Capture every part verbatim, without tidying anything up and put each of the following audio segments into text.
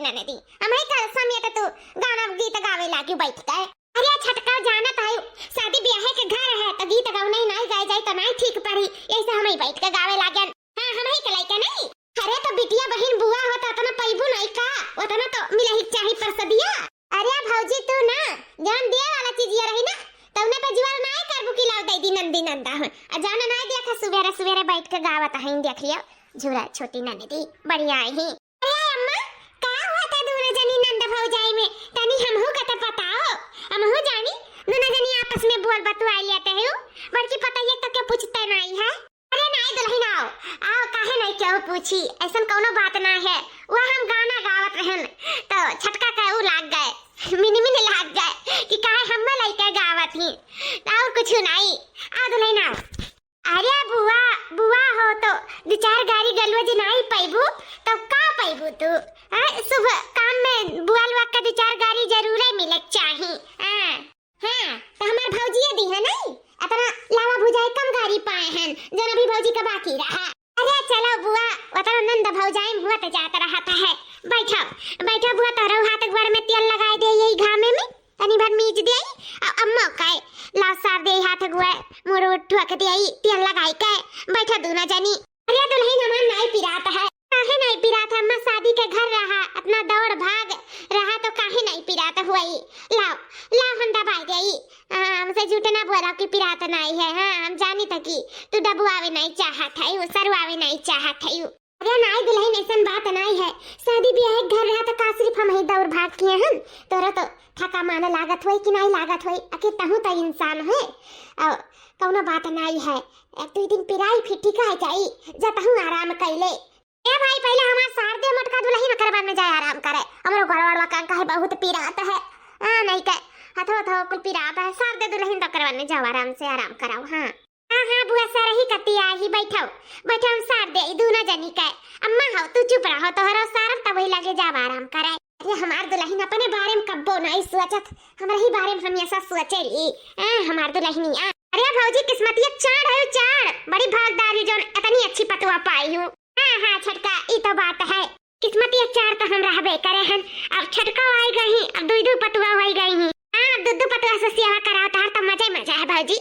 ननदी, हमही का समय त तू गाना गीत गावे लागी बैठ के। अरे छोटका, जानत है, शादी ब्याहे के घर है, त गीत गौनई नाई गाए जाई त नाई ठीक पड़ी, यही से हमही बैठ के गावे लागेन। हाँ, हमही के लइके नहीं। अरे तो बिटिया बहिन बुआ हो त अतना पैबू नहीं का, उतना तो मिलही के चाही परसदिया। अरे भौजी तू ना, जौन दिए वाला चीजिया रही ना, तौने पे जुआर नाई करबू कि लाओ दे दी नंदी नंदा हो। आ जाना नाई देखा सुबेरे सुबेरे बैठ के गावत हईं, देख लियो, झूरा छोटी ननदी, बढ़िया ही। अरे अम्मा, का हुआ था दोनों जनी नंद भौजाई में? तनी हमहू का तो बताओ, हमहू जानी। दोनों जनी आपस में बोल बतुआ लेते हो, बड़की पतैया तो के पूछते नाई है। अरे नाई दुलहिन आओ, आओ, काहे नाई केहू पूछी, ऐसन कौनो बात ना है। वह हम गाना गावत रहन, तो छटका के ऊ लाग गए, मिनी मिनी लाग गए कि काहे हम्मे लइके गावत ही, और कुछ नाई। आओ दुलहिन आओ। अरे बुआ, बुआ हो तो दो चार गारी गलौज नाई पैबू, तो का पैबू तू? हैं? शुभ काम में बुआ लोग का दो चार गारी जरूरे मिले के चाही। हाँ, हाँ, तो हमार भौजिया दी है नहीं, अतना लावा भुजाई कम गारी पाए हैं, जौन अभी भौजी का बाकी रहा। अरे चलो बुआ, वतना नंद भौजाई में हुआ तो जात रहता है। बैठो, बैठो बुआ, तोहरो हाथ गोड़ में तेल लगाए दे यही घामे में, तनी भर मीज दे, आ अम्मा का लाओ सार दे हाथ गोड़, मुड़ उठ ठुआ के दे, तेल लगाई के, बैठो दोनों जनी। अरे दुलहिन हमार नाई पिरात है। काहे नाई पिरात है अम्मा? शादी के घर रहा, अतना दौड़ भाग रहा तो काहे नाई पिरात हुई? लाओ, लाओ हम दबाई देई। हाँ, हमसे झूठ ना बोला कि पिरात नाई है। हाँ, हम जानी था कि तू दबुआवे नाई चाहत है, वो सरुआवे नाई चाहत है। अरे नाई दुलहिन, ऐसन बात नाई है। शादी ब्याह के घर रहा तो का सिर्फ हमही दौड़ भाग किए हन? तोरा तो थका माने लागत होई कि नाई लागत होई? आखिर तहूँ तो इंसान है। और कौनो बात नाई है, एक दो दिन पिराई फिर ठीक आ जाई, जा तहूँ आराम कैले। ए भाई, पहले हमार सार दे मटका दुलहिन, ओकर बाद में जाए आराम करे। हमरो गोड़वा काम काहे बहुत पिरात है। हाँ, नहीं के हथो हथो कुल पिरात है। सार दे दुलहिन तो ओकर बाद में जाओ आराम से, आराम कराओ। हाँ। हाँ, हाँ, बुआ सरही कतिया ही बैठो, बैठो हम सार दे, ई दूनो जनी के। अम्मा हो, तू चुप रहो, तोहरो सारब तब वही लगे जाब आराम करे। अरे हमार दुलहिन अपने बारे में कब्बो नाई सोचत, हमरा ही बारे में हमेशा सोचेली। आ, हमार दुलहिनिया। अरे भौजी, किस्मतिया चाड़ है चाड़, बड़ी भागदार ही जौन इतनी अच्छी पतुआ पाई हूँ। हाँ, हाँ, छटका, ई तो बात है। किस्मतिया चार तो हम रहबे करे हन। अब छटका आई गई, अब दुई दुई पतुआ आई गई ही। हाँ, अब दू दू पतुआ से सेवा कराओ, तार तो मजे मजा है भौजी।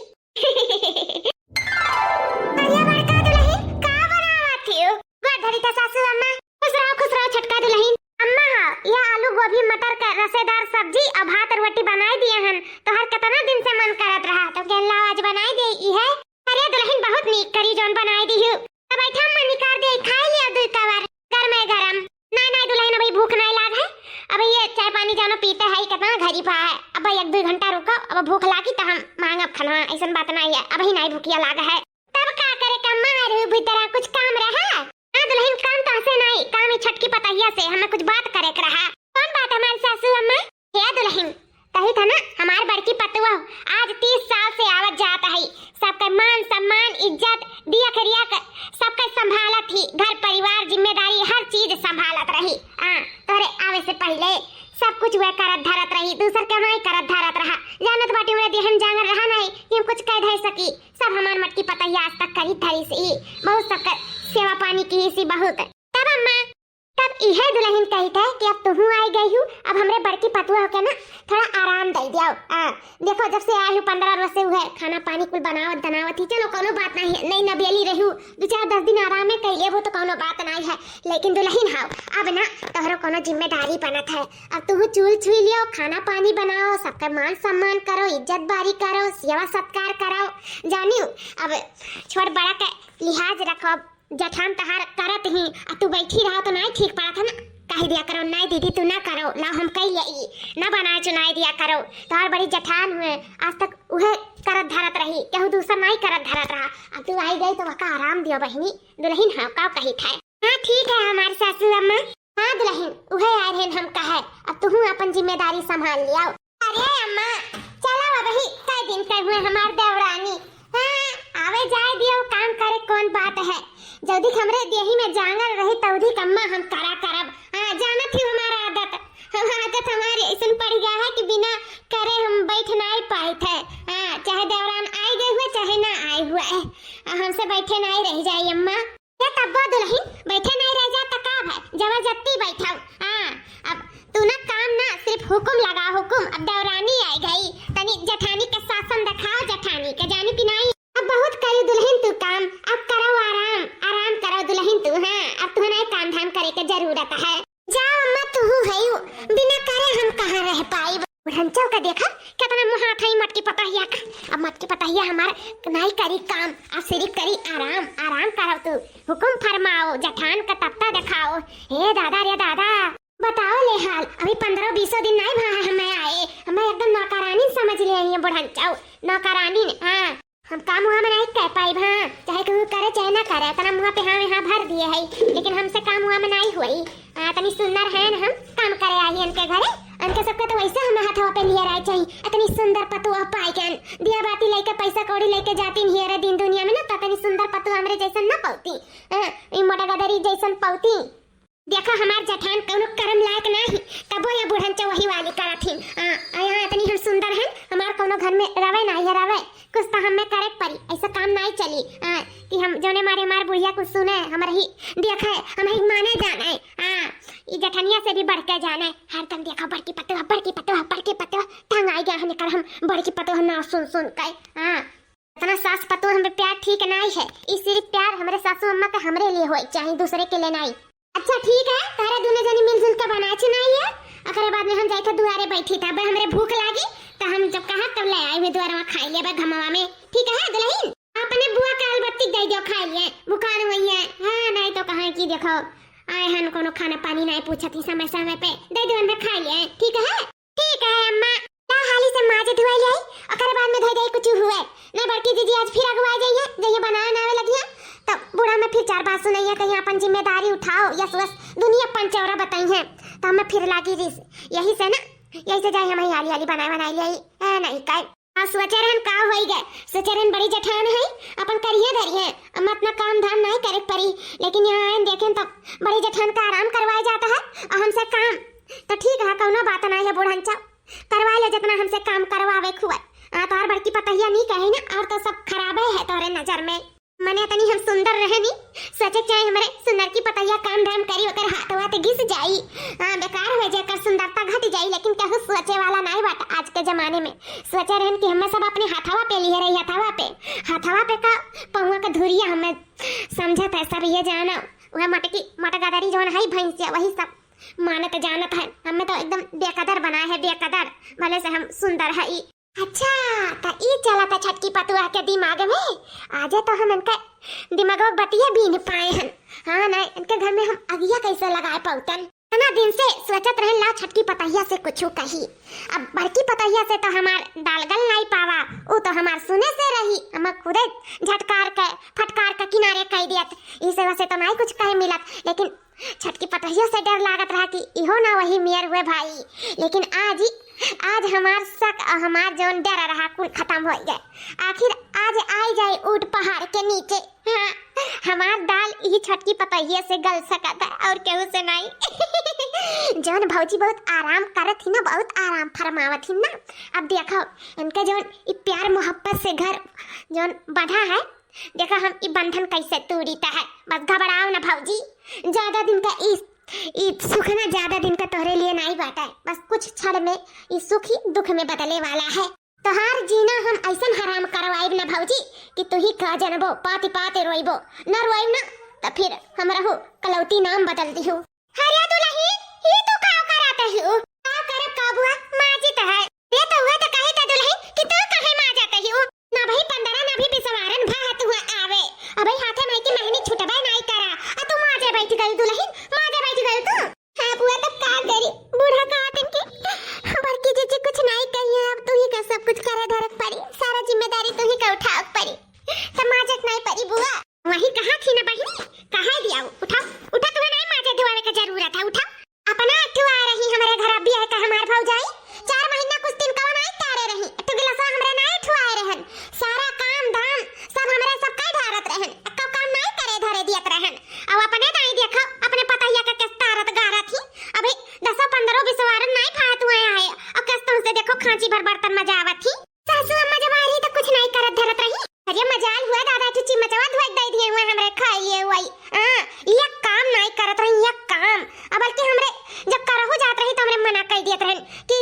अरे बड़का दुलहिन, का बनावत हियो? गोड़ धरी था सासू अम्मा। खुश रहो, खुश रहो छटका दुलहिन। अम्मा, हाँ, यह आलू गोभी मटर का रसेदार सब्जी और भात रोटी बनाई दिए हन। तोहर कितना दिन से मन करत रहा, तो कहला आज बनाई दे, ई है। अरे दुलहिन, बहुत नीक करी जौन बनाई दी हूँ। तब बैठा अम्मा, निकार दे, खाई लिया दुई कवर, गरमे गरम। नाई, नाई दुलहिन, अबही भूख नाई लाग है। अब ये चाय पानी जानो पीते है, कितना घरी पा है। अब एक दो घंटा रुको, अब भूख लागी तो हम मांगब खाना, ऐसन बात नाई है। अबही नाई भूखिया लाग है। तब का करे, कम्मा हरू भीतरा कुछ काम रहा? हाँ दुलहिन, काम तो हसे नाई, काम ही छटकी पतहिया से, हमें कुछ बात करे के रहा। कौन बात हमारी सासू अम्मा? हे दुलहिन, कही था ना, हमार बड़की पतुआ आज तीस साल से आवत जात है, सबके मान सम्मान, इज्जत, दियक रियक, सबके संभालत ही, घर परिवार, जिम्मेदारी, हर चीज संभालत रही। हाँ, तोहरे आवे से पहले सब कुछ वह करत धरत रही, दूसर कमाई करत धरत रहा। जानत बाटी, वह देहन जांगर रहा नहीं कि हम कुछ कह धर सकी। सब हमार मटकी पतहिया आज तक करी धरी से ही, बहुत सबके सेवा पानी की सी बहुत। तब अम्मा, तब इहे दुलहिन कहित है कि अब तुहू आई गई हूँ, अब हमरे बड़की पतुआ होके ना थोड़ा आराम दे दियो। आ, देखो, जब से आई हूँ, पन्द्रह रोज से हुए, खाना पानी कुल बनावत दनावत ही। चलो, कौनो बात नहीं है, नई नबेली रही हूँ, दो चार दस दिन आराम में कर लेबो तो कौनो बात नहीं है। लेकिन दुलहिन हाव, अब ना तोहरो कौनो जिम्मेदारी बनत है। अब तुहू चूल छुई लियो, खाना पानी बनाओ, सबका मान सम्मान करो, इज्जत बारी करो, सेवा सत्कार करो। जानियो, अब छोट बड़ा के लिहाज रखो। जेठान तहार करत ही, आ तू बैठी रहो तो नाई ठीक पड़त है ना। कह दिया करो, "नाई दीदी, तू ना करो, लाओ हम कह ले ई, ना बनाए चुनाई दिया करो।" तहार बड़ी जेठान हुए, आज तक उहे करत धरत रही, केहू दूसर नाई करत धरत रहा। अब तू आई गई तो वका आराम दियो बहिनी, दुलहिन हाँ का कही था। हाँ ठीक है हमार सासू अम्मा। हाँ दुलहिन, उहे आए रहन हम कहे, अब तुहू अपन जिम्मेदारी संभाल लियाओ। अरे अम्मा, चलो अबही कई दिन के हुए हमार देवरानी। हाँ, आवे जाए दियो, काम करे कौन बात है। जल्दी हमरे देही में जांगर रही तौधी अम्मा हम करा करब। हाँ, जानत ही हमार आदत। हम आदत हमारी ऐसन पड़ गया है कि बिना करे हम बैठ नाई पाइत है। हाँ, चाहे देवरान आए गए हुए, चाहे ना आए हुए। आ, हमसे बैठे नाई रह जाए अम्मा। ए तब्बो दुलहिन, बैठे नाई रह जा त का भय, जबरदस्ती बैठाऊ। हाँ, अब हुकुम लगाओ हुकुम, अब देवरानी आइ गई, तनी जेठानी के शासन देखाओ जेठानी के, जानी कि नाहीं? अब बहुत करी दुलहिन तू काम, अब करो आराम, आराम करो दुलहिन तू, हाँ, अब तुहने काम धाम करे के जरूरत है। जाओ अम्मा, तुहू हइउ, बिना करे हम कहाँ रह पाइब। बुढ़नचउ का देखा, केतना मुँह हाथ है मटकी पतहिया का। अब मटकी पतहिया हमार नाई करी काम, अब सिरिफ करी आराम, आराम करो तू। हुकुम फरमाओ, जेठान का तत्ता देखाओ। हे दादा रे दादा, बताओ ले हाल, अभी पन्द्रह बीसो दिन नाई भा है हमें आए, हमें एकदम नौकरानी समझ ले आई है बुढ़नचउ, नौकरानी ने, हाँ। हम काम हुआ में नाई कह पाइब, हाँ, चाहे केहू करे चाहे ना करे, इतना मुँह पे हाँ, हाँ भर दिए है, लेकिन हमसे काम हुआ में नाई हुई। आ, तनी सुंदर है न, हम काम करे आई इनके घरे, इनके सबके तो वैसे हमें हथवा पे लिए रहे चाहिए, इतनी सुंदर पतोह पाई के, दिया बाती लेके पैसा कौड़ी लेके जाती नहीं है रे दिन दुनिया में ना, तो इतनी सुंदर पतोह हमरे जैसन ना पौती, हाँ, ई मोटा गदरी जैसन पौती। देखा, हमार जेठान कौनो करम लायक नाही, तबो ये बुढ़नचउ वही वाली करत हिन। आ, आ, यहाँ इतनी हम सुंदर हैं, हमार कौनो घर में रवे नाही है, रवे। कुछ तो हमें करे के परी, ऐसा काम नाही चली। आ, कि हम जौने मारे हमार बुढ़िया कुछ सुने, हमर ही देखे, हम ही माने जाने। आ, ई जेठनिया से भी बढ़ के जाने। हरदम देखा बड़की पतोह, बड़की पतोह, बड़की पतोह, तंग आई गया है निकर हम बड़की पतोह नाव सुन सुन के। आ, इतना सास पतोह में प्यार ठीक नाही है। ई सिर्फ प्यार हमरे सासू अम्मा के हमरे लिए होए, चाहे दूसरे के लिए नाही। अच्छा ठीक है, तहरा दुनो जनी मिलजुल के बनाए छी नाही है, ओकरे बाद में हम जाए थे दुआरे बैठी था, अब हमरे भूख लागी तो हम जब कहा तब ले आई हुए दुआरे में खाई लेबे घमवा में। ठीक है दुलहिन, अपने बुआ के अलबत्ती दे दियो खाई लिए, भुखान हुई है। हाँ, नाही तो कहाँ की देखो, आए हन कोनो खाना पानी नाही पूछत ही समय समय पे, दे दियो उनमें खाई लिए। ठीक है। ठीक है अम्मा, ला हाली से माजे धुआई ले आई, ओकरे बाद में धोई दे कुछ हुए। नहीं बड़की जीजी आज फिर अगुआ जाइए, जइए बनाए नावे लगिए, तो बूढ़ा में फिर चार बात सुनाइए, कहीं अपन जिम्मेदारी उठाओ, यस वस दुनिया पंचौरा बताई है, तो हमें फिर लागी रिस। यही से ना, यही से जाए हम हाली हाली बनाए बनाए ले आई, है नहीं काई। आ सोचे रहन का होई गए, सोचे रहन बड़ी जेठान है, अपन करिए धरिए, हम अपना काम धाम नहीं करे परी, लेकिन यहाँ आए देखें तो बड़ी जेठान का आराम करवाया जाता है और हमसे काम। तो ठीक है, कौनो बात नहीं है बूढ़नचा, करवा ले जितना हमसे काम करवावे खुआ। आ, तोहार बड़की पतहिया नी कहे ना, और तो सब खराबे है तोरे नजर में। मने तनी हम सुंदर रहनी, सोचे चाहे हमरे सुंदर की पतहिया काम धाम करी, ओकर हाथ वाथ घिस जाई। हाँ, बेकार हो जाए, कर सुंदरता घट जाई, लेकिन केहू सोचे वाला नहीं बात आज के जमाने में। सोचे रहन कि हमें सब अपने हाथवा पे लिए रही, हाथवा पे, हाथवा पे का पहुआ के धुरिया हमें समझत है सब ये जाना। वह मटकी, मटगादरी जौन है भैंसिया, वही सब मानत जानत है। हमें तो एकदम बेकदर बनाए है, बेकदर, भले से हम सुंदर है। अच्छा, त ई चलत है छटकी पतुआ के दिमाग में। आजे तो हम इनके दिमागवा के बतिया बीन पाए हन। हाँ, नहीं, इनके घर में हम अगिया कैसे लगाए पौतन। इतना दिन से सोचत रहन ला छटकी पतहिया से कुछ कही। अब बड़की पतहिया से तो हमार दाल गल नहीं पावा, ऊ तो हमार सुने से रही, हम खुदे झटकार के, फटकार के किनारे कह दियत। इसे वसे तो नहीं कुछ कहे मिलत, लेकिन छटकी पतहियो से डर लागत रहा कि इहो ना वही मेर हुए भाई। लेकिन आज ही, आज हमार शक और हमार जौन डर रहा कुल खत्म हो गए। आखिर आज आई जाए ऊंट पहाड़ के नीचे। हाँ, हमार दाल यही छटकी पतहिया से गल सकत है और केहू से नहीं। जौन भौजी बहुत आराम करत ही ना, बहुत आराम फरमावत ही ना। अब देखो इनका जौन ई प्यार मोहब्बत से घर जौन बंधा है, देखा हम ई बंधन कैसे तोड़ीत है। बस घबराओ ना भौजी, ज्यादा दिन का ई, ई सुख ना ज्यादा दिन का तोहरे लिए नहीं बाटे। बस कुछ क्षण में ई सुख ही दुख में बदले वाला है। तोहार जीना हम ऐसन हराम करवाइब ना भौजी कि तू ही का जनबो, पाती पाती रोइबो। ना रोइब ना तो फिर हमरहू कलौती नाम बदल दिहू। अरे दुलहिन, ई तू का करत हिउ? का करब का बुआ, माजित है। रे तो हुए तो कहे त दुलहिन कि तू काहे माजत हिउ? ना भई पंद्रह ना भी बिसवारन भा तू आवे। अबे हाथे माई की महनी छुटबे नाई करा। आ तू माजे बैठ गई दुलहिन, माजे बैठ गई तू। हाँ बुआ, तब का करी? बूढ़ा कहा तन की बड़की जीजी कुछ नाई कही है, अब तू ही का सब कुछ करे धरक पड़ी, सारा जिम्मेदारी तू ही का उठावक पड़ी, तब माजक नाई पड़ी बुआ। वही कहा थी ना बहिनी, कहा दिया वो? उठाओ, उठा, तुम्हें नहीं माजे धोआवे का जरूरत है, उठाओ। अपना ठुआ रही हमरे घर, अब भी है का हमार भौजाई? चार महीना कुछ दिन कवा नहीं तारे रही, एक ठो गिलासवा हमरे नहीं ठुआए रहन, सारा काम धाम सब हमरे सब कई ढारत रहन, एक्को काम नहीं करे धरे दियत रहन। अब अपने दाई देखो, अपने पतहिया का किस तारत गारत ही, अभी दसो पंद्रह बिसवारन नहीं फायत हुए आए, और किस तुमसे देखो खांची भर बर्तन मजावत ही। सासू अम्मा जब आ रही तो कुछ नहीं करत धरत रही। अरे मजाल हुआ दादा, चुची मचवा धोए दे दिए हुए हमरे खाए लिए हुआ। हाँ, ये काम नहीं करत रही, ये काम। अब बल्कि हमरे जब करहु जात रही तो हमरे मना कर दियत रहन कि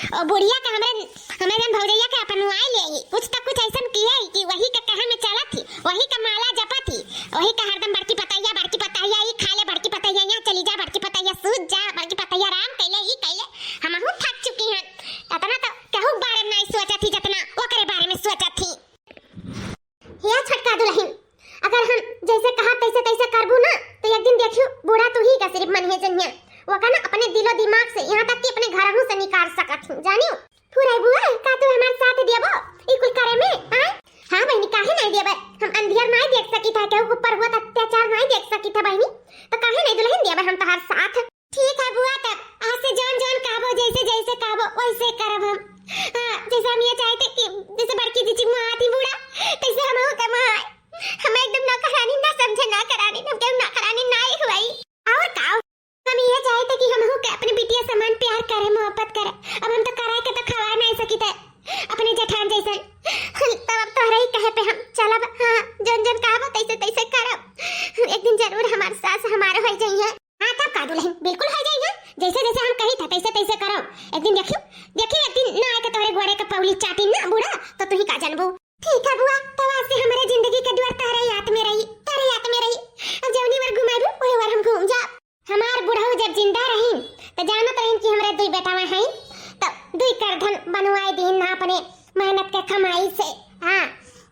ओ बुढ़िया के हमरे, हमरे जन भौजैया के अपनुआई लेई। कुछ त कुछ अइसन किहे कि वही के कहे में चलत ही, वही के माला जपत ही, वही के हरदम बड़की पतहिया, बड़की पतहिया, ई खा ले बड़की पतहिया, यहाँ चली जा बड़की पतहिया, सूत जा बड़की पतहिया, राम कइले, ई कइले। हमहू थक चुकी हन। अतना त केहू के बारे में नाहीं सोचत ही, जतना ओकरे बारे में सोचत ही। हे छोटका दुलहिन, अगर हम जइसे कहा तइसे तइसे करबू ना, त एक दिन देखियो बूढ़ा तुही का सिरिफ मनिहे जनिहे। ओका ना अपने दिलो दिमाग से, यहाँ तक कि अपने घरहू से निकाल सकत ही, जानियो। फुरई बुआ, का तू हमार साथ देबो ई कुल करे में, आय? हाँ बहिनी, काहे नाहीं देबे? हम अंधियर नाहीं देख सकित है, केहू के ऊपर होत अत्याचार नाहीं देख सकित है बहिनी, त काहे नाहीं दुलहिन देबे हम तोहार साथ? ठीक है बुआ, तब आज से जौन जौन कहबो, जइसे जइसे कहबो, वइसे करब हम। हाँ, जइसे हम ये चाहते कि जइसे बड़की जीजी मुआत ही बूढ़ा, तइसे हमहू के मुआए। हम एकदम नौकरानी ना समझे, नौकरानी, हम केहू नौकरानी नाहीं हुई। और का? हम ये चाहते कि हमहू के अपने बिटिया समान प्यार करे, मोहब्बत करे। अब हम तो कराए के तो खवाए नाहीं सकित है अपने जेठान जइसन। तब अब तोहरे ही कहे पे हम चलब। हाँ, जौन जौन कहबो, तइसे तइसे करब। एक दिन जरूर हमार सास हमार होइ जइहे। हाँ, तब का दुलहिन, बिल्कुल होइ जइहे। जइसे जइसे हम कही था, तइसे तइसे करब। एक दिन देखियो, देखियो, एक दिन ना आए के तोहरे गोड़े के पौली चाटी ना बूढ़ा, त तुही का जनबू। ठीक है बुआ, तब आज से हमरे जिंदगी के दुआर तोहरे याद में रही, तोहरे याद में रही। अब जौनी बार घुमाबू, वही बार हम घूम जाब। हमार बुढ़ऊ जब जिंदा रहीन, त जानत रहीन कि हमरे दुई बेटावा हईन, त दुई करधन बनवाए दीन ना अपने मेहनत के कमाई से। हाँ,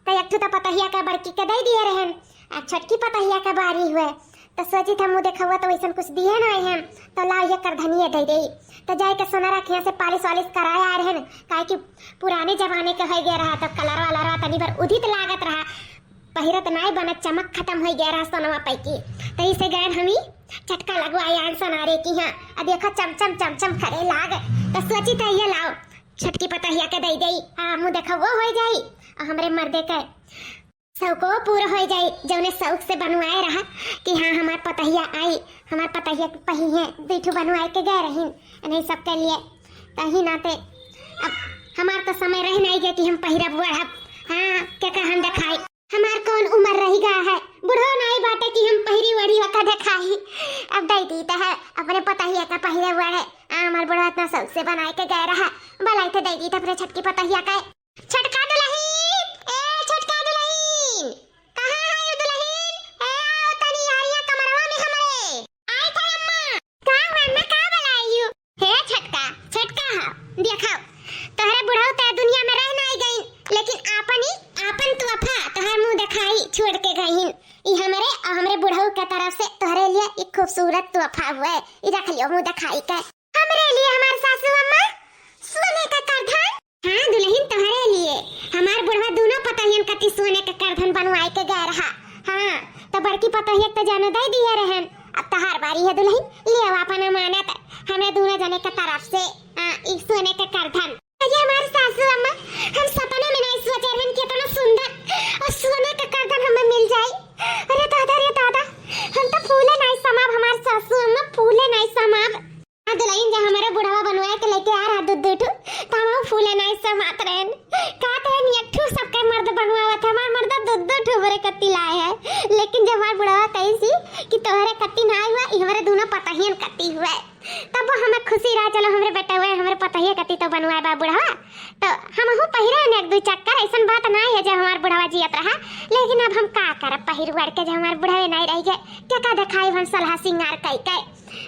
त एक ठो त पतहिया का बड़की के दे दिए रहेन, आ छोटकी पतहिया का बारी हुए। त सोचित है मुँह देखउआ त वइसन कुछ दिए नाहीं हम, त लाओ ये करधनिये दे देई। त जाए के सोनरा के यहाँ से पालिश वालिश कराए आए रहेन, काहे कि पुराने जमाने के होइ गए रहा, त कलरवा वलरवा तनी भर उधित लागत रहा, पहिरत नाहीं बनत, चमक खतम होइ गए रहा सोनवा पैकी। त इसे गए हमी चटका लगवाए आन सोनारे की यहाँ, आ देखो चमचम चमचम करे लाग। त सोचित है ये लाओ छोटकी पतहिया के दे देई, आ मुँह देखउओ होइ जाई, आ हमरे मर्दे के सौको पूरा होइ जाई, जौने सौक से बनवाए रहा कि हाँ, हमार पतहिया आई, हमार पतहिया के पहिए, दुई ठो बनवाए के गए रहीन, इन्हीं सबके लिए। तही नाते अब हमार तो समय रह नाहीं गया कि हम पहिरब ओढ़ब। हाँ, के का हम देखाई? हमार कौन उम्र रहि गया है, बुढ़ो नाहीं बाटे कि हम पहिरी ओढ़ी ओका देखाई। अब दे दी त है अपने पतहिया का पहिरे ओढ़े। आ, हमार बुढ़वा इतना सौक से बनाए के गए रहा, भलाई थे दे दी त अपने छोटकी पतहिया का। छोटका दुलहिन, ए छोटका दुलहिन, कहाँ है यू दुलहिन? ए आओ तनी हरिया कमरवा में हमरे। आई थे अम्मा। का हुआ अम्मा, का बुलाई यू? हे छोटका, छोटका हा, देखाओ, तोहरे बुढ़ऊ ते दुनिया में रह नाहीं गईन, लेकिन आपन ही, आपन तोहफा, तोहर मुँह देखाई छोड़ के गईन। ई हमरे और हमरे बुढ़ऊ के तरफ से तोहरे लिए एक खूबसूरत तोहफा हुए, ई रख लियो मुँह देखाई के। हमरे लिए हमार सासू अम्मा सोने का करधन? हाँ दुलहिन, तोहरे लिए। हमार बुढ़वा दूनो पतहियन कती सोने का करधन बनवाए के गए रहा। हाँ, त बड़की पतहिया के त जानो दे दिए रहेन, अब तहार बारी है दुलहिन, ले आओ अपन अमानत हमरे दूनो जने के तरफ से, आ, ई सोने का करधन। अरे हमार सासू अम्मा, हम सपना में नाहीं सोचे रहेन कि इतना सुंदर और सोने का करधन हमें मिल जाई। अरे दादा रे दादा, हम तो फूले नाहीं समाब, हमार सासू अम्मा फूले नाहीं समाब। हाँ दुलहिन, जब हमरे बुढ़वा बनवाए के लेके आ रहा दू दू ठू, त हम फूले नाहीं समात रहेन। कहत रहेन एक ठू सबके मर्द बनवावत है, हमार मर्द दू दू ठू हमरे कत्ती लाए है। लेकिन जब हमार बुढ़वा कहिस कि तोहरे कत्ती नाहीं हुए, ई हमरे दूनो पतहियन कत्ती हुए, तब हमें खुशी रहा, चलो हमरे बेटा हुए, हमरे पतहिया कत्ती तो बनवाए बा बुढ़वा। तो हमहू पहिरे न एक दू चक्कर, अइसन बात नाहीं है जब हमार बुढ़वा जियत रहा, लेकिन अब हम का करब पहिर ओढ़ के जब हमार बुढ़वे नाहीं रहि गए, के का देखाई हम सलहा सिंगार कई के।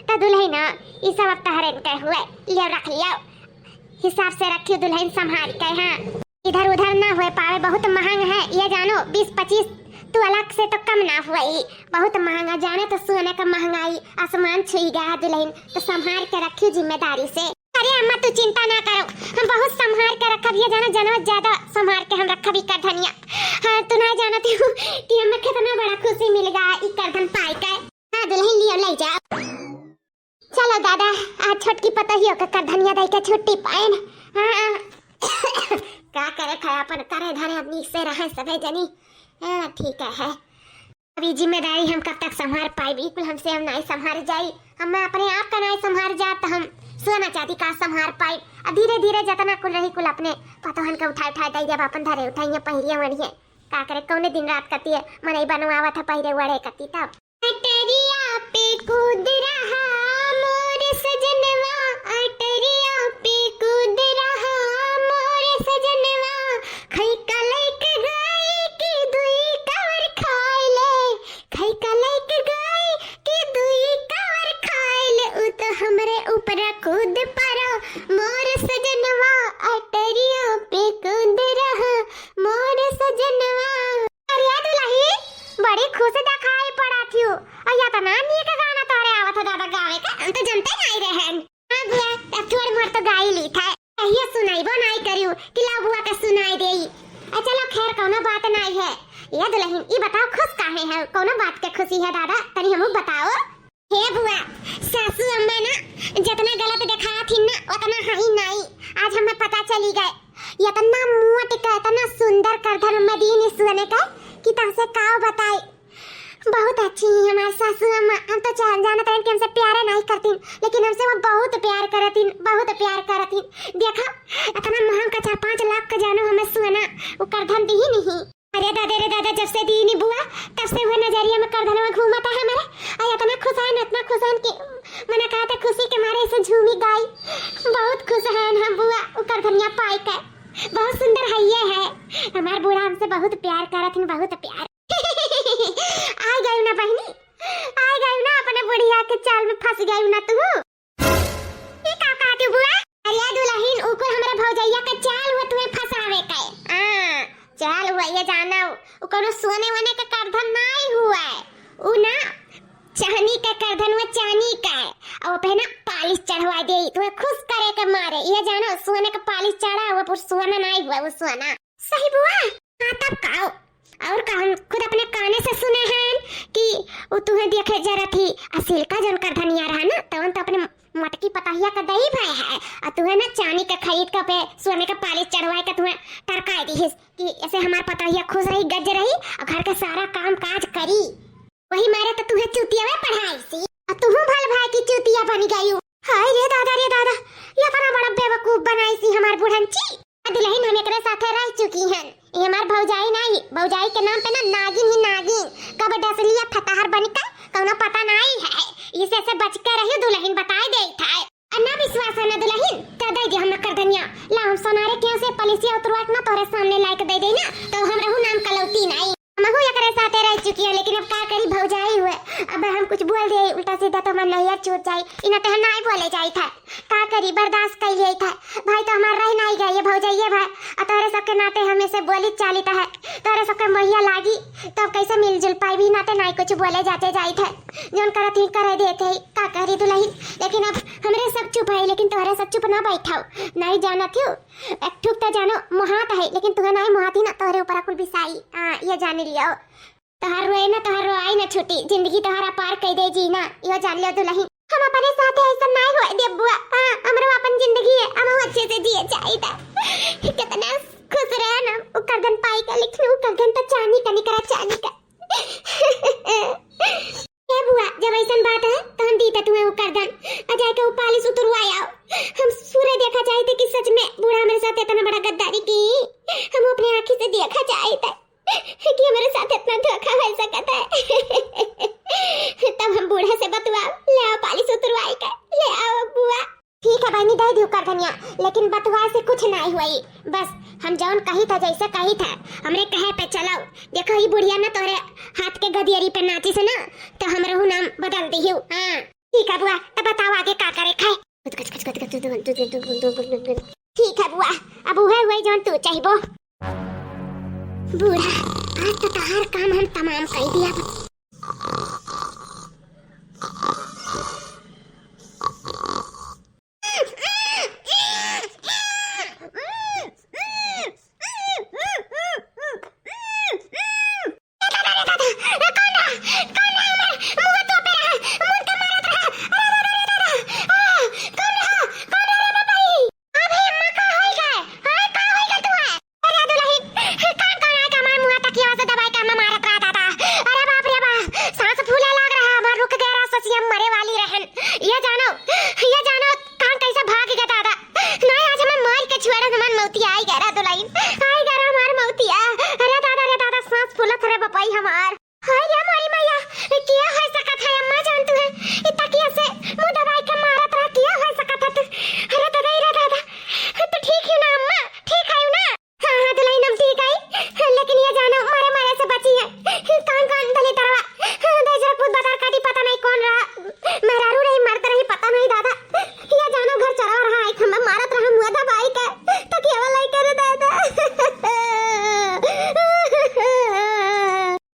त दुलहिन, ई सब अब तहरे के हुए, लियो रख लियो, हिसाब से रखियो दुलहिन संभार के। हाँ, इधर उधर ना हुए पावे, बहुत महंग है, ये जानो बीस पच्चीस तोला से तो कम ना हुए, बहुत महंगा। जाने तो सोने का महंगाई आसमान छुई गया है दुलहिन, तो संभार के रखियो जिम्मेदारी से। अरे अम्मा तू चिंता ना करो, हम बहुत संभार के रखब, ये जानो जानो ज्यादा संभार के हम रखब ई करधनिया। हाँ, तू ना जानती हो कि हमें कितना बड़ा खुशी मिल गया ई करधन पाए के। हाँ दुलहिन, लियो ले जाओ। चलो दादा, आज छोटकी पतोहियो के करधनिया दे के छुट्टी पाएन। हाँ। का करे खाए, अपन करे धरे, अब नीक से रहे सभे जनी। हाँ, ठीक है। अब ई जिम्मेदारी हम कब तक संभार पाइब? ई कुल हमसे हम नाई संभार जाई। हम मैं अपने आप का नाई संभार जा, त हम सोना चांदी का संभार पाइब? आ धीरे धीरे जतना कुल रही कुल अपने पतोहन के उठाए उठाए दे देब, अपन धरे उठाइए पहिरिए ओढ़िए। का करे, कौने दिन रात कती है मनई बनवावत है पहिरे ओढ़े कती तब। अटरिया पे कूद रहा मोर सजनवा, अटरिया पे कूद कि लाओ बुआ के सुनाई देई। आ चलो खैर, कौनो बात नाई है। ये दुलहिन, ई बताओ, खुश काहे है? कौनो बात के खुशी है दादा? तनी हमू बताओ। हे बुआ, सासू अम्मा ना जतना गलत देखाया थी ना, उतना हई नाई। आज हमें पता चली गए। इतना मोट का, इतना सुंदर करधन अम्मा दीन सोने का कि तुमसे का बताई। बहुत अच्छी ही हमार सासू अम्मा। हम तो जान, जानत रहन कि हमसे प्यारे नाई करतीन, लेकिन हमसे वो बहुत प्यार करतीन, बहुत प्यार करतीन। देखा, इतना महंग का चार पाँच लाख का जानो हमें सोना, वो करधन दी ही नहीं। अरे दादा रे दादा, जब से दीनी बुआ, तब से वो नजरिया में करधनवा घूमता है हमारे। आ इतना खुश है, इतना खुश है कि मना कहा था खुशी के मारे ऐसे झूमी गाई। बहुत खुश है हम बुआ, वो करधनिया पाई के। बहुत सुंदर है ये है। हमार बूढ़ा हमसे बहुत प्यार करत हैं, बहुत प्यार। आ गई ना बहनी, आ गई ना, अपने बुढ़िया के चाल में फंस गई ना तू। ई का कहत हू बुआ? अरे दुलहिन, ऊ कुल हमरे भौजइया के चाल हुआ तुहे फंसावे के। हाँ, चाल हुआ, ये जानो, ऊ कौनो सोने वोने के करधन नाई हुआ। ऊ ना, चानी के करधन हुआ, चानी के। और पे ना पालिश चढ़वा दे, तुहे खुश करे के मारे। ये जानो, सोने के पालिश चढ़ा हुआ, पर सोना नाई हुआ, वो सोना। सही बुआ? हाँ, तब का हो? और का, हम खुद अपने काने से सुने हैं कि ऊ तुहे देखे जरत ही, आ सिल्का जौन करधनिया रहा ना, तवन तो अपने मोटकी पतहिया का दई भय है, आ तुहे ना चानी का खरीद के पे सोने का पालिश चढ़वाए के तुहे टरकाए दिहिस कि ऐसे हमार पतहिया खुश रही, गज रही, और घर के सारा काम काज करी। वही मारे तो तुहे चूतिया में पढ़ाई सी। आ तुहू भल भाई की चूतिया बन गई। हाय रे दादा रे दादा, ये अपना बड़ा बेवकूफ बनाई सी हमार बुढ़न ची। आ दुलहिन, हम एकरे साथे रह चुकी हन। ये हमार भौजाई नाई, भौजाई के नाम पे ना नागिन ही नागिन। कब डसलिया फतहर बनिका, कौनो पता नाई है। इसे से बच के रहियो दुलहिन, बताए देई था। आ ना विश्वास है ना दुलहिन, तो दे दे हम करधनिया। ला हम सोनारे के यहाँ से पलिसिया उतरवा के ना तोरे सामने लाइक दे दे ना, तो हम रहू नाम कलौती नाई। हमहू एकरे साथे रह चुकी है, लेकिन अब का करी भौजाई हुए। अब हम कुछ बोल दे उल्टा सीधा तो हमार नैया छूट जाई, इना ते हम नाई बोले जाई था। का करी, बर्दाश्त कइले था। भाई तो हमार रह नाई गए, ये भौजाइये भाई। आ तोहरे सबके नाते हम ऐसे बोली चालित है, तोहरे सबके मोहिया लागी, तब कैसे मिलजुल पाई? भी नाते नाई कुछ बोले जाते जाई थे, जौन करत ही करे देते ही, का करी दुलहिन। लेकिन अब हमरे सब चुप है, लेकिन तोहरे सब चुप ना बैठाओ, नाई जानत हूँ। एक ठुक तो जानो मोहात है, लेकिन तुहे नाई मोहाती ना, तोहरे ऊपर कुल बिसाई। हाँ, ये जान लियो। तोहार रोए ना, तोहार रोआई ना छूटी, जिंदगी तोहार अपार कई दे जीना, यो जान लियो दुलहिन। हम अपने साथे ऐसा नाई होए देब बुआ। हाँ, हमरो अपन जिंदगी है, हम अच्छे से जिए चाहिए था। कितना खुश रहे ना, उ करधन पाई का, लेकिन उ करधन तो चानी का निकरा, चानी का। ए बुआ, जब ऐसन बात है, तो हम दीते तुम्हें उ करधन, आ जाए के उ पालिश उतरवा आओ। हम सूरे देखा चाहिए थे कि सच में बूढ़ा मेरे साथ इतना बड़ा गद्दारी की, हम अपने आँखी से देखा चाहिए था। कि हमरे साथ इतना धोखा हो सकत है। तब हम बूढ़ा से बतुआ, ले आओ पालिश उतरवाई के, ले आओ बुआ। ठीक है बहनी, दे दियो करधनिया, लेकिन बतुआ से कुछ नाई हुई। बस हम जौन कही था, जैसे कही था, हमरे कहे पे चलाओ। देखो, ई बुढ़िया ना तोरे हाथ के गदियरी पे नाची से ना, तो हमरहू नाम बदल दियो। हाँ, ठीक है बुआ, तब बताओ आगे का करे खाए। ठीक है बुआ, अब उहे हुई जौन तू चाहबो। बूढ़ा, आज तो तहार काम हम तमाम कई दिया। अरे दुलहिन, कान कान आके हमार मुंह तकिया से दबाई के हमें मारत रहा दादा। अरे बाप रे बाप, सांस फूले लाग रहा, हमार रुक गया रहा, सोचिए हम मरे वाली रहन। ये जानो, ये जानो, कान कैसे भाग गया दादा। नहीं, आज हमें मार के छुएड़ा हमार मौतिया आई गया रे दुलहिन, आई गया रे हमार मौतिया। अरे दादा रे दादा, सांस फूलत रे बपाई हमार। हाय रे मोरी मैया, किया हो सकत है अम्मा जान तू है? ई तकिया से मुंह दबाई के मारत रहा, किया हो सकत है तू? अरे दादा, रे दादा, तू ठीक है ना अम्मा? ठीक है ना? हाँ, हाँ, दुलहिन हम ठीक है, लेकिन ये जानो, मरे मरे से बची है। कौन कौन दलितरवा, दहिजरा पूत भतार काटी, पता नहीं कौन रहा, मेहरारू रही, मर्द रही, पता नहीं दादा। ये जानो, घर चरवा रहा है, हमें मारत रहा, मुंह दबाई के, तो केवल लाई करे दादा।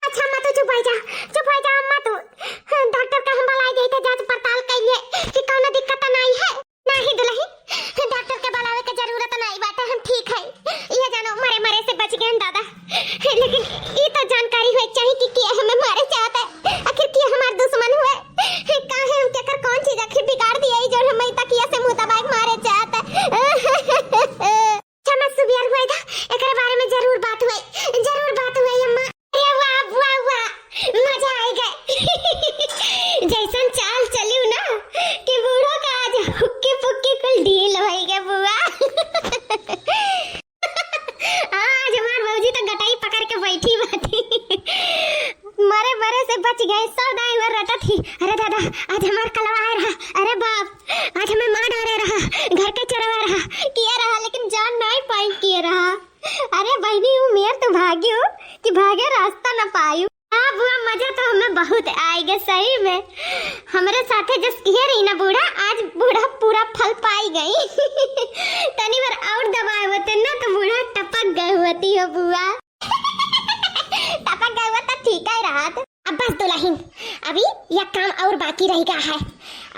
अच्छा, अम्मा ढील होई गे बुआ। आज हमार भौजी तो गटई पकड़ के बैठी बाटी। मरे मरे से बच गए, सौ दाई वर रटत ही। अरे दादा, आज हमार कलवा आए रहा। अरे बाप, आज हमें मार डारे रहा, घर के चरवा रहा, किया रहा, लेकिन जान नाई पाई किया रहा। अरे बहिनी, उ मेर तू भाग्यो कि भागे रास्ता न पायु। हाँ बुआ, मजा तो हमें बहुत आएगा सही में। हमरे साथे जस किहे रही ना बूढ़ा, आज बूढ़ा पूरा फल पाई गई। तनी बार और दबाए होते ना तो बूढ़ा टपक गए होती हो बुआ। टपक गए हुआ तो ठीक ही रहत। अब बस दुलहिन, अभी यह काम और बाकी रह गया है।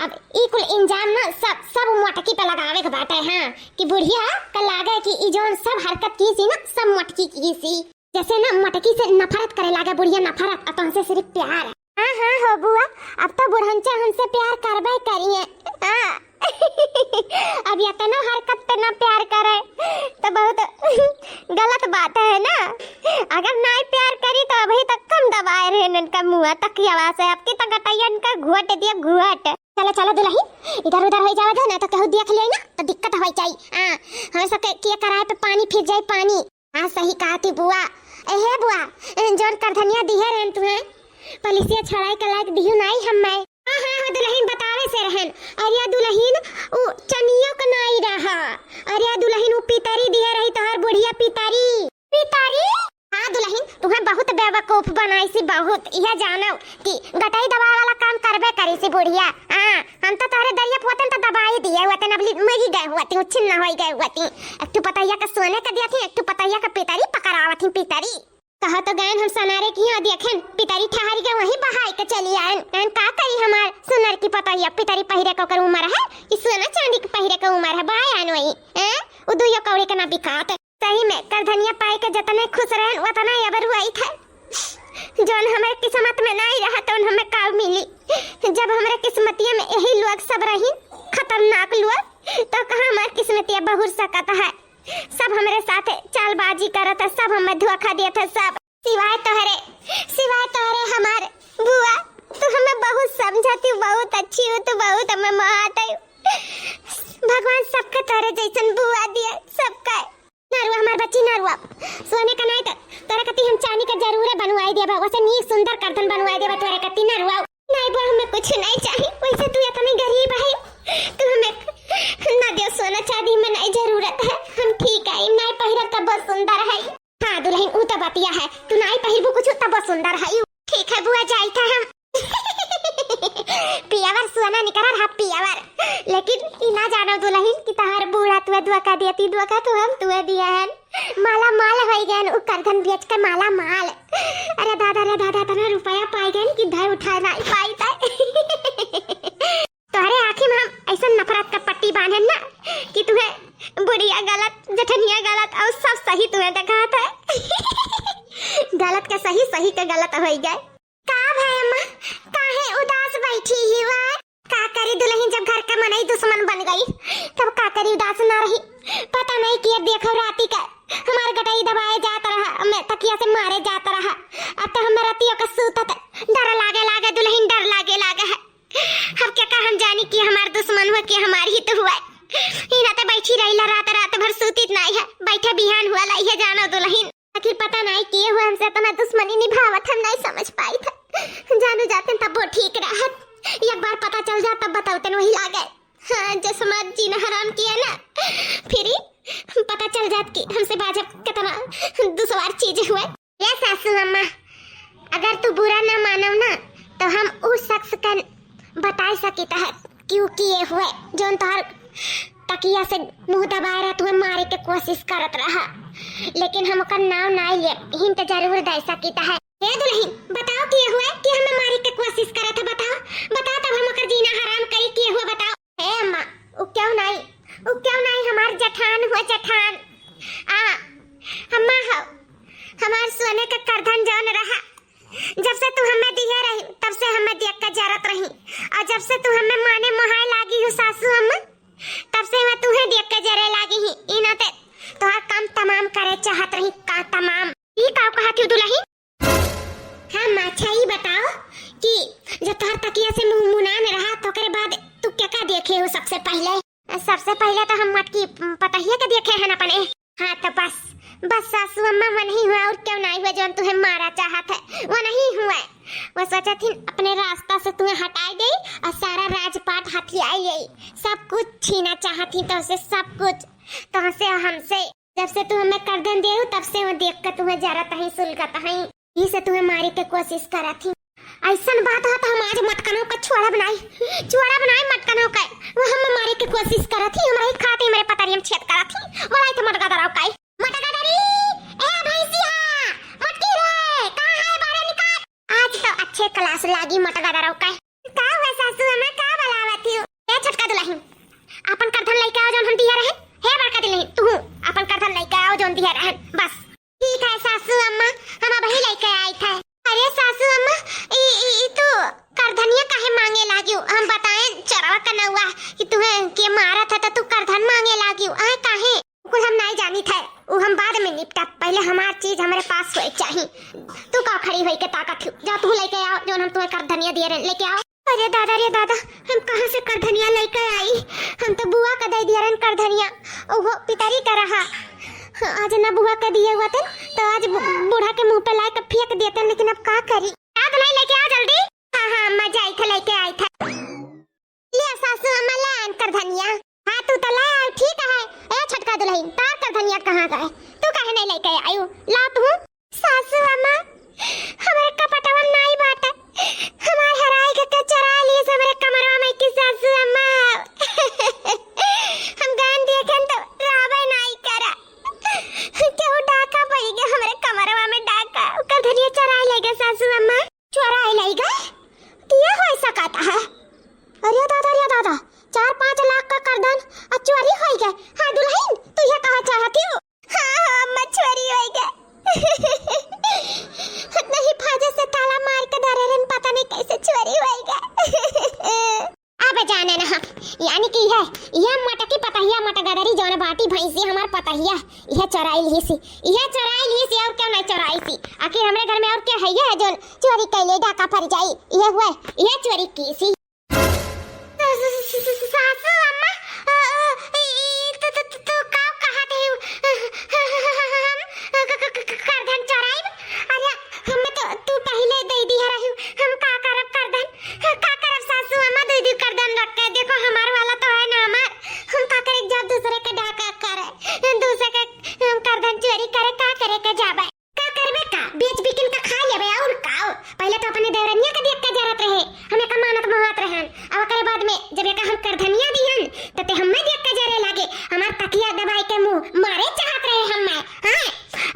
अब ई कुल इंजाम ना सब, सब मोटकी पे लगावे के बाटे, हाँ, कि बुढ़िया का लागे कि ई जौन सब हरकत की सी ना, सब मोटकी की सी। जैसे ना मोटकी से नफरत करे लागे बुढ़िया, नफरत, और तुमसे सिर्फ प्यार। हाँ, हाँ हो बुआ, अब तो बुढ़नचा हमसे प्यार करबे करिए। हाँ। अब इतनो हरकत पे ना प्यार करे तो बहुत गलत बात है ना। अगर नाई प्यार करी तो अभी तक कम दबाए रहे इनका मुँह तकियावा से, अब की तो गटैया इनका घुट दिया, घुट। चलो, चलो दुलहिन, इधर उधर हो जावे दो ना तो केहू देख लिया ना तो दिक्कत हो जाई। हाँ, हमें सबके किया कराए पे पानी फिर जाई, पानी। हाँ, सही कहा थी बुआ। ए हे बुआ, जौन करधनिया दिहे रहन तुहे, पलिसिया छड़ाई के लायक दिहु नाई हम्मे। हाँ, हाँ, हाँ, दुलहिन बतावे से रहन। अरे या दुलहिन, उ चनियो के नाई रहा। अरे या दुलहिन, उ पितरी दिहे रही तोहर बुढ़िया पितरी। पितरी? हाँ दुलहिन, तुहे बहुत बेवकूफ बनाई सी, बहुत। यह जानव कि गटई दबाए वाला काम करबे करी सी बुढ़िया। हाँ, हम तो तोहरे दरिया पोतन तो दबाई दिए हुआ, तन अबली मरी गए हुआ थी, उच्छिन्न होई गए हुआ थी। एक ठो पतैया के सोने के दिया थी, एक ठो पतैया के पितरी पकड़ावत थी, पितरी। कहा तो गैन हम सनारे की यहाँ देखेन, पितरी ठहरी के वहीं बहाई के चली आएन। गैन का करी हमार सुनर की पतैया, पितरी पहिरे के ओकर उम्र है, कि सोना चांदी के पहिरे के उम्र है, बहाई आएन वहीं। हैं? उ दुइयो कौड़ी के ना बिकात। सही में, करधनिया पाई के जतने खुश रहन, उतना ही अबर हुआ ही था। जौन हमें किस्मत में नहीं रहा, तौन हमें का मिली? जब हमरे किस्मतिया में यही लोग सब रही, खतरनाक लोग, तो कहाँ हमार किस्मतिया बहुर सकत है? सब हमरे साथे चालबाजी करत है, सब हमें धोखा देत है, सब। सिवाय तोहरे, सिवाय तोहरे हमार बुआ, तू हमें बहुत समझती, बहुत अच्छी हो, तू बहुत हमें मोहात है। भगवान सबके तोहरे जैसन बुआ दिए, सबका। ना रुआ हमार बच्ची, ना रुआ। सोने का नाई तो तोरे कती हम चांदी का जरूरे बनवाई देबा, वैसे नीक सुंदर करधन बनवाई देबा तोरे कती, ना रुआ। नाई बुआ, हमें कुछ नहीं चाहिए, वैसे तू इतनी गरीब है, तू हमें ना दियो सोना चांदी, हमें नहीं जरूरत है, हम ठीक है, नाई पहिरब तब बहुत सुंदर है। हाँ दुलहिन, उ तो बतिया है, तू नाई पहिरबू कुछ तब बहुत सुंदर है। ठीक है बुआ, जाई था हम। पियावर सुअना निकरा रहा पियावर। लेकिन ई ना जानो दुलहिन कि तहार बूढ़ा तुए धोखा दिया थी, धोखा तो हम तुए दिया हन। माला माल होई गयन, उ करधन बेच के माला माल। अरे दादा रे दादा, इतना रुपया पाई गयन कि धर उठा नाई पाई तय। तोहरे आँखी में हम ऐसन नफरत का पट्टी बांधेन ना कि तुहे बुढ़िया गलत, जेठनिया गलत और सब सही तुहे देखात है। गलत के सही, सही के गलत होई गए। का भय अम्मा, काहे उदास बैठी ही वा? का करी दुलहिन, जब घर का मनई दुश्मन बन गई, तब का करी उदास ना रही। पता नहीं किया, देखो राती का हमार गटई दबाए जात रहा, मैं तकिया से मारे जात रहा। अब तो हमें रतियों का सूतत डर लागे लागे दुलहिन, डर लागे लागे है। अब क्या का हम जानी कि हमार दुश्मन हुआ कि हमार हित हुआ। इना ते बैठी रहिला रात, रात भर सूतित नाई है, बैठे बिहान हुआ ला, ये जानो दुलहिन। आखिर पता नाई के हुआ हमसे इतना दुश्मनी निभावत, हम नाई समझ पाई था। जानू जाते तब वो ठीक रहत, एक बार पता चल जात तब बतावतन वही लागे। हाँ, जस हमार जीना हराम किया ना, फिर ही पता चल जात कि हमसे बाजब कितना दुश्वार चीज हुआ। ए सासू अम्मा, अगर तू बुरा ना मानव ना, तो हम उ शख्स का बताई सकित है, क्यों किए हुए, जौन तोहर तकिया से मुंह दबाए रहा, तुहे मारे के कोशिश करत रहा, लेकिन हम ओकर नाव नाई लेब, hint जरूर दे सकित है। हे दुलहिन, बताओ किए हुए कि हमें मारे के कोशिश करत है, बताओ, बताओ तब हम ओकर जीना हराम करी, किए हुए बताओ। हे अम्मा, उ क्यों नाई, उ क्यों नाई हमार जेठान हुआ, जेठान। आ, अम्मा हो, हमार सोने का करधन जौन रहा, जब से तू हमें दिहे रही, तब से हमें देख के जरत रही। और जब से तू हमें माने मोहाए लागी हो सासू अम्मा, तब से मैं तुहे देख के जरे लागी ही। ई नाते तोहार काम तमाम करे चाहत रही, का तमाम। ई का कहत हो दुलहिन? हाँ माँ, अच्छा ई बताओ कि जब तोहार तकिया से मुंह मुनान रहा, तो ओकरे बाद तू क्या का देखे हो सबसे पहले? सबसे पहिले तो हम मटकी पतहिया के देखे हन अपने। हाँ तो बस, बस सासू अम्मा, वनही हुआ और केहू नाहीं हुआ जौन तुहे मारा चाहत है, वनही हुआ। वो सोचत हिन अपने रास्ता से तुहे हटाई देई और सारा राजपाट हथियाई लेई, सब कुछ छीना चाहत ही तोहसे, सब कुछ तोहसे, हमसे। जब से तू हमें करधन देहू तब से वो देख के तुहे जरत हई, सुलगत हई। यही से तुहे मारे के कोशिश करत ही। अइसन बात ह त हम आज मटकनों का छोड़ब नाहीं, छोड़ब नाहीं मटकनों का। वो हम मारे के कोशिश करत ही, हमरा ही खाते हमरे पतरी में छेद करत ही। बोलाई थे मटका दराव काई। मटका दरी, ए भैंसिया, मटकी रे, कहाँ है बारे निकाल। आज तो अच्छे क्लास लागी मटका दराव काई। का हुआ सासू अम्मा, का बलावत ही? ए छोटका दुलहिन, अपन करधन लइके आओ जौन हम दिहे रहन। हे बड़का दुलहिन, तू अपन करधन लइके आओ जौन दिहे रहन। बस। ठीक है सासू अम्मा, हम अबही लइके आइत है। अरे सासू अम्मा, ई, ई, ई तू करधनिया काहे मांगे लागिउ? हम बताएन चोरवा कनउआ कि तुहे के मारत है त तू करधन मांगे लागिउ। आय काहे? कुल हम नाहीं जानित है, उ हम बाद में निपटब। पहिले हमार चीज हमरे पास होए चाही। तू का खड़ी होई के ताकत हिउ? जा तू लइके आओ जौन हम तुहे करधनिया दिहे रहन, लइके आओ। अरे दादा रे दादा, हम कहाँ से करधनिया लइके आई? हम तो बुआ का दे दिहे रहन करधनिया, उहो पितरी का रहा। आज ना बुआ का दिहे हुआ तन, तो आज बु-, बूढ़ा के मुंह पे लाइके फेंक देतन, लेकिन अब का करी? आओ दुलहिन लइके आओ जल्दी। हाँ, हाँ, अम्मा जाइत है, लइके आइत है। ले सासू अम्मा, ले आन करधनिया। हाँ, तू तो ले आउ, ठीक है। ए छोटका दुलहिन, तार करधनिया कहाँ गए? तू काहे नाहीं लइके आयु? ला तू। सासू अम्मा, हमरे कपटवा में नाहीं बाटे। हमार हराई के, के चोराइ लीस हमरे कमरवा में की सासू अम्मा। हम गएन देखेन तो रहबे नाहीं करा। केहू डाका पड़ी गए हमरे कमरवा में डाका। करधनिया चोराइ लइ गए सासू अम्मा। चोराइ लइ गए? त ये होइ सकत है? अरे दादा, अरे दादा, चार पाँच लाख का करधन आ चोरी होइ गए। हाँ दुलहिन, तू ये कहा चाहत हिउ? हाँ, हाँ, अम्मा, चोरी होइ गए। नहीं, हिफाजत से ताला मार के धरे रहन, पता नहीं कैसे चोरी होइ गए। अब जाने ना हम, यानी कि यह, यह मटकी पतहिया, मटगदरी जौन बाटी भैंसी हमार पतहिया, यह चोराइ लिहिस, यह चोराइ लिहिस, और केहू नाहीं चोराइस? आखिर हमरे घर में और केहू है, यह जौन चोरी कइले डाका पड़ जाई, यह हुए, यह चोरी कीस। सासू अम्मा, अ, अ, ई, ई, तू, तू, तू, तू का कहत हइउ? हम, अ, क, क, क, क, करधन चोराइब? अरे, हमें तो तू पहिले दे दिहे रहिउ, हम का करब करधन? का करब सासू अम्मा, दे दी करधन रख के? देखो, हमार वाला तो है ना हमार, हम का करे जब दूसरे के डाका करे, दूसरे के, हम करधन चोरी करे, का करे के जाबे? का करबे का? बेच बिकिन का खा लेबे और का? पहिले तो अपने देवरनिया के देख के जरत रहे, हम एका मानत मोहात रहन। अब ओकरे बाद में जब एका हम करधनिया दिहन, त ते हम्मे देख के जरे लागे। हमार तकिया दबाइ के मुँह मारे चाहत रहे हम्मे। हाँ?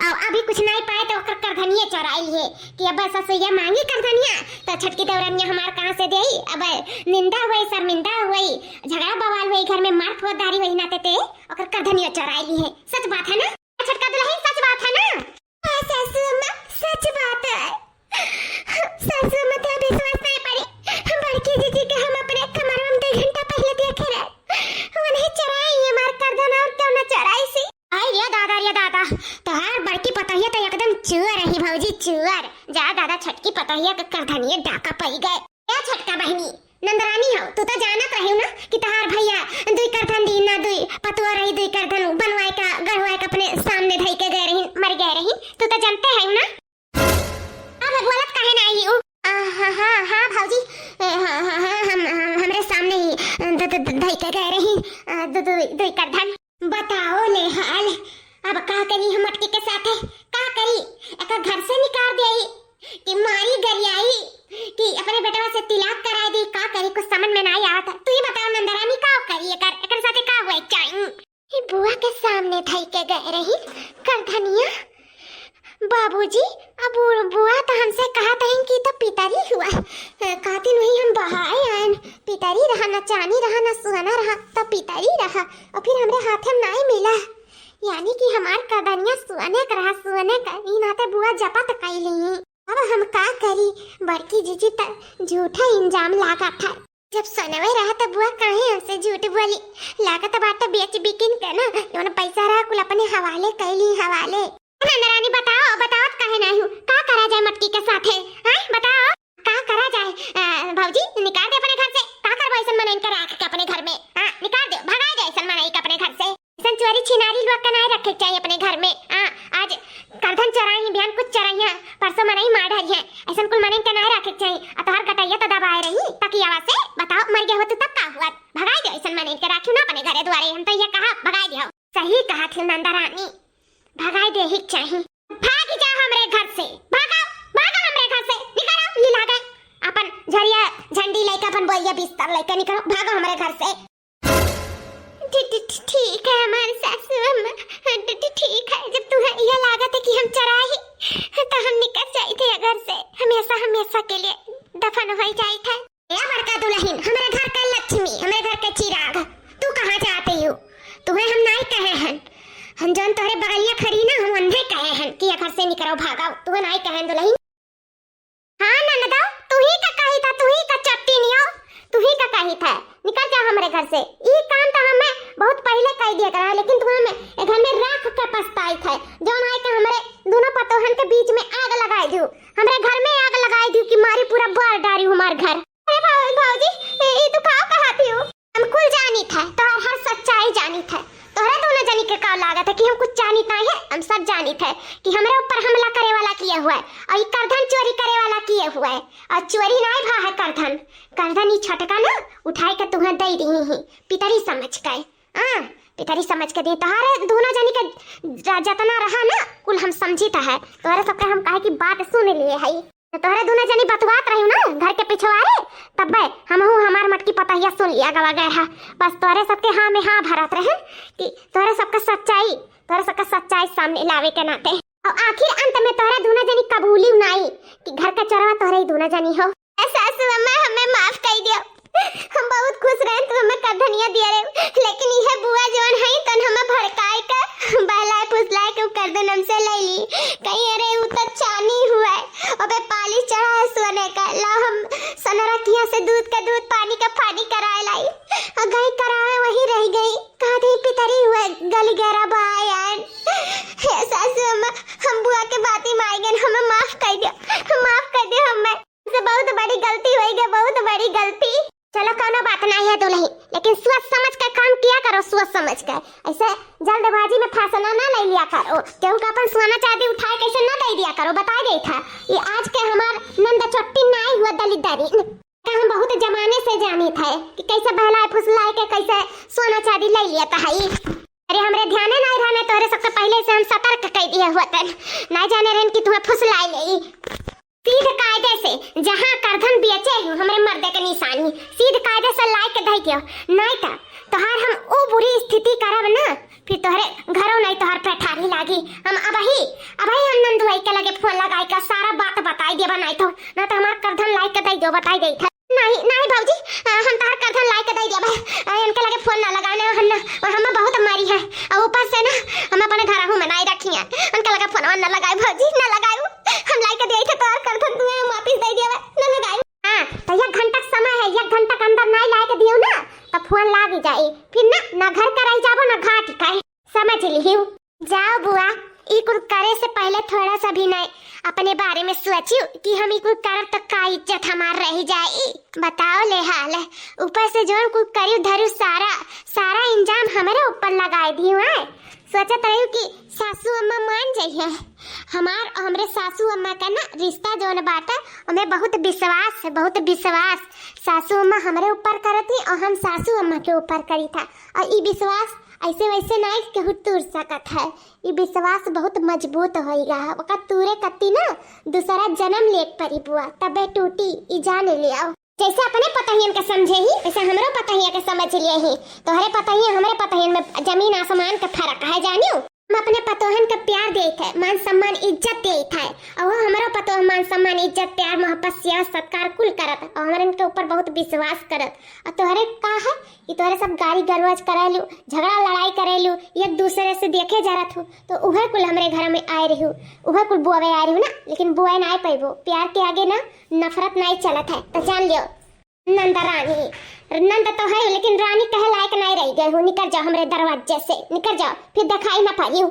और अभी कुछ नाहीं पाए त ओकर करधनिया चोराइ लिहे कि अब ससुइया मांगी करधनिया, त छोटकी देवरनिया हमार कहाँ से देई? अब निंदा होई, शर्मिंदा होई, झगड़ा बवाल होई, घर में मार फौजदारी होई, नाते ते ओकर करधनिया चोराइ लिहे। सच बात है ना? छोटका दुलहिन, सच बात है ना? हाँ सासू अम्मा, सच बात है। सासू अम्मा, तो विश्वास नहीं पड़ी। बड़की जीजी के हम अपने कमरवा में दो घंटा पहिले देखे रहे, उन्हें चोराइ हमार करधन, और केहू ना चोराइस। आई रे दादा, रे दादा, तोहार बड़की पतोहिया तो एकदम चुअर रही भौजी, चुअर। जा दादा, छोटकी पतोहिया के करधनिया डाका पइ गए। ए छोटका बहिनी, नंदरानी हो, तू तो जानत रहिउ ना कि तोहार भइया दुइ करधन दीन ना, दुइ पतोह रही, दुइ करधन बनवाए का, गढ़वाए का अपने सामने धइ के गए रही, मर गए रही, तू तो जानते हइउ ना। अब बोलत काहे ना आई उ? आ, हाँ, हाँ, हाँ, भौजी, ए, हाँ, हाँ, हाँ, हम, हम, हमरे सामने ही, अ, ध-, ध-, ध-, धइ के गए रही, अ, दु-, दु-, दुइ करधन। बताओ ले हाल, अब का करी हम मटकी के साथे, का करी? एका घर से निकाल देई कि मारी गरियाई कि अपने बेटवा से तिलाक कराइ दी, का करी? कुछ समझ में नाहीं आवत है। तू ही बताओ नंदरानी, का करी? एकर, एकर साथे का हुए चाही? ई बुआ के सामने धइ के गए रही करधनिया। बाबूजी, अब बु-, बुआ त हमसे कहत हइन कि त पितरी हुआ। अ, कहतिन वही हम बहाए आएन। पितरी रहा, न चानी रहा, न सोना रहा, त पितरी रहा। और फिर हमरे हाथे में नाहीं मिला। यानी कि हमार करधनिया सोने का रहा, सोने का। ई नाते बुआ जपत कइली। अब हम का करी, बड़की जीजी त झूठा इल्जाम लागत है। जब सोनवे रहा त बुआ काहे हमसे झूठ बोली? लागत बाटे बेच बिकिन के ना, जौन पैसा रहा कुल अपने हवाले कइली, हवाले। नंदरानी बताओ, बतावत काहे नाहीं हूँ? का करा जाए मटकी के साथे? हैं, बताओ। का करा जाए? अ, भौजी, निकाल दे अपने घर से। का करबो ऐसन मनइन के राख के अपने घर में? हाँ, निकाल दे, भगाइ दे ऐसन मनई के अपने घर से। ऐसन चोरी छिनारी लोग के नाहीं रखे के चाहिए अपने घर में। हाँ, आज करधन चोराई, बिहान कुछ चोराई, परसों मनई मार डारी है। ऐसन कुल मनइन के नाहीं रखे के चाहिए। आ तोहार गटइया तो दबाए रही तकियावा से। बताओ, मर गए होते तब का हुआ? भगाइ दे ऐसन मनइन के, राखियो ना अपने घरे दुआरे। हम तो ये कहा, भगाइ दे। सही कहा थी नंदा रानी, भगाइ दे ही चाहिए। भाग जा हमरे घर से, भागो, भागो हमरे घर से, निकलो, ये लागे अपन झरिया झंडी लेके, अपन बोरिया बिस्तर लेके निकलो, भागो हमरे घर से। ठी-, ठी-, ठी-, ठीक है हमारी सासू अम्मा, ठी-, ठी-, ठीक है, जब तुम्हें यह लागत है कि हम चोराई, तो हम निकल जाइत है घर से, हमेशा, हमेशा के लिए दफन हो जाइत है। ए बड़का दुलहिन, हमरे घर के लक्ष्मी, हमरे घर के चिराग, तू कहाँ जात हऊ? तुहे हम नाहीं कहे हन, हम जौन तोहरे बगलिया खड़ी ना, हम उन्हें कहे हन कि ये घर से निकरो, भागो, तुहे नाहीं कहे हन दुलहिन। हाँ ननदो, तू ही का कही था, तू ही का चट्टी नियो, तू ही का कही था, निकल जा हमरे घर से। ई काम तो हमें बहुत पहिले कह दिया करा, लेकिन तू हमें ए घर में राख के पछताई था, जौन आए के हमरे दोनों पतोहन के बीच में आग लगाइ दियो, हमरे घर में आग लगाइ दियो कि मारी पूरा बार डारी हमार घर। अरे भौ-, भौजी, ए, ई तू का कहा थी हो? हम कुल जानित है, तोहर हर सच्चाई जानित है। तोहरे दोनों जनी के का लागत है कि हम कुछ जानित नाहीं है? हम सब जानित है कि हमरे ऊपर हमला करे वाला किए हुआ है और ई करधन चोरी करे वाला किए हुआ है। और चोरी नाहीं भा है करधन, करधन ई छोटका ना उठाए के तुहें दे दिही ही, पितरी समझ के। हाँ, पितरी समझ के दी। तोहरे दोनों जनी के ज-, जतना रहा ना, कुल हम समझित है। तोहरे सबके हम काहे की बात सुन लिए है। तो तोहरे दुनो जनी बतुआत रही ना घर के पिछवारे, तब्बे हमहू हमार मटकी पतहिया सुन लिया गवा गए है। बस तोहरे सबके हाँ में हाँ भरत रहे कि तोहरे सबका सच्चाई, तोहरे सबका सच्चाई सामने लावे के नाते। और आखिर अंत में तोहरे दुनो जनी कबूली नाई कि घर का चोरवा तोहरे ही दुनो जनी हो। ए सासू अम्मा, हमें माफ कर दियो। हम बहुत खुश रहे तू हमें करधनिया दिया रहे, लेकिन यह बुआ जवन है तन हमें भड़काए के, बहलाए फुसलाए के उ करधन हमसे ले ली। कहीं अरे उ तो चानी हुआ है, अबे पालिश चढ़ा है सोने का। ला हम सोनरा किया से दूध का दूध, पानी का पानी कराए लाई। और गई करावे वही रह गई। कहा थी पितरी हुआ गली गहरा बायान। हे सासू अम्मा, हम बुआ के बाती माई गन, हमें माफ कर दियो, माफ कर दियो हमें। से बहुत बड़ी गलती होई गई, बहुत बड़ी गलती। चलो, कौनो बात नाहीं है दुलही, लेकिन सोच समझ के काम किया करो, सोच समझ के। ऐसे जल्दबाजी में फैसला ना ले लिया करो। केहू का अपन सोना चांदी उठाए कैसे ना दे दिया करो, बताए गई था। ये आज के हमार नंद चोट्टी नाहीं हुआ दलिद्दरी। का हम बहुत जमाने से जानित है कि कैसे बहलाए फुसलाए के कैसे सोना चांदी ले लिया था। अरे, हमरे ध्याने नाहीं रहने, तोहरे सबके पहले से हम सतर्क कर दिए हुआ तन। नाहीं जाने रहन कि तुम्हें फुसलाए ले। सीध कायदे से जहाँ करधन बेचे हूँ, हमरे मर्दे के निशानी, सीध कायदे से लाए के धई दियो, नाहीं त तोहार हम ऊ बुरी स्थिति करब ना, फिर तोहरे घरों नाहीं तोहार पेठारी लागी। हम अबही, अबही हम नंदुआई के लगे फोन लगाई के सारा बात बताई देबा, नाहीं तो, ना तो हमार करधन लाए के दई दियो, बताई देई था। नाहीं, नाहीं भौजी, आ, हम तोहार करधन लाए के दई देबा। आ, इनके लगे फोन ना लगाए ना, हम ना, और हम बहुत मारी है। और ऊपर से ना, हम अपने घर हूँ मनाए रखी है, उनके लगे फोन ना लगाए भौजी, ना लगाए। हम लाई के दिए थे तोहार करधन, तू वापस दे दिया बा, ना लगाई। हाँ, तो एक घंटा के समय है, एक घंटा के अंदर नाहीं लाई के दियो ना, तो फोन लाग जाए, फिर ना, ना घर का रह जाबो, ना घाट का, समझ लिहियो। जाओ बुआ, ई कुल करे से पहले थोड़ा सा भी नाहीं अपने बारे में सोचियो कि हम ई कुल करब तो का इज्जत हमार रह जाई। बताओ ले हाल, ऊपर से जौन कुल करियो धरियो सारा, सारा इंजाम हमरे ऊपर लगाए दियो है। सोचत रहियो कि सासू अम्मा मान जइहे। हमार और हमरे सासू अम्मा का ना रिश्ता जौन बाटे, ओमे बहुत विश्वास है, बहुत विश्वास। सासू अम्मा हमरे ऊपर करत ही और हम सासू अम्मा के ऊपर करी था। और ई विश्वास ऐसे वैसे नाहीं केहू तोड़ सकत है। ई विश्वास बहुत मजबूत होइगा। ओका तूरे कत्ती ना दूसरा जन्म लेक परी बुआ, तबे टूटी, ई जान लियो। जैसे अपने पतहियन के समझे ही, वैसे हमरो पतहिया के समझ लिए ही। तोहरे पतहिया, हमरे पतहियन में जमीन आसमान के फर्क है, जानियो। हम अपने पतोहन के प्यार देत है, मान सम्मान इज्जत देत है, और वो हमरो पतोह मान सम्मान इज्जत प्यार मोहब्बत सेवा सत्कार कुल करत, और हमरन के ऊपर बहुत विश्वास करत। और तोहरे का है कि तोहरे सब गाली गलौज करेलू, झगड़ा लड़ाई करेलू, एक दूसरे से देखे जरत हो, तो उहे कुल हमरे घर में आए रहू, उहे कुल बोवे आए रहू ना, लेकिन बोए ना पैबो। प्यार के आगे ना नफरत नाहीं चलत है, तो जान लियो। नंद रानी, नंद तो है, लेकिन रानी कहे लायक नाहीं रह गए हो। निकल जाओ हमरे दरवाजे से, निकल जाओ, फिर दिखाई ना पाइयो।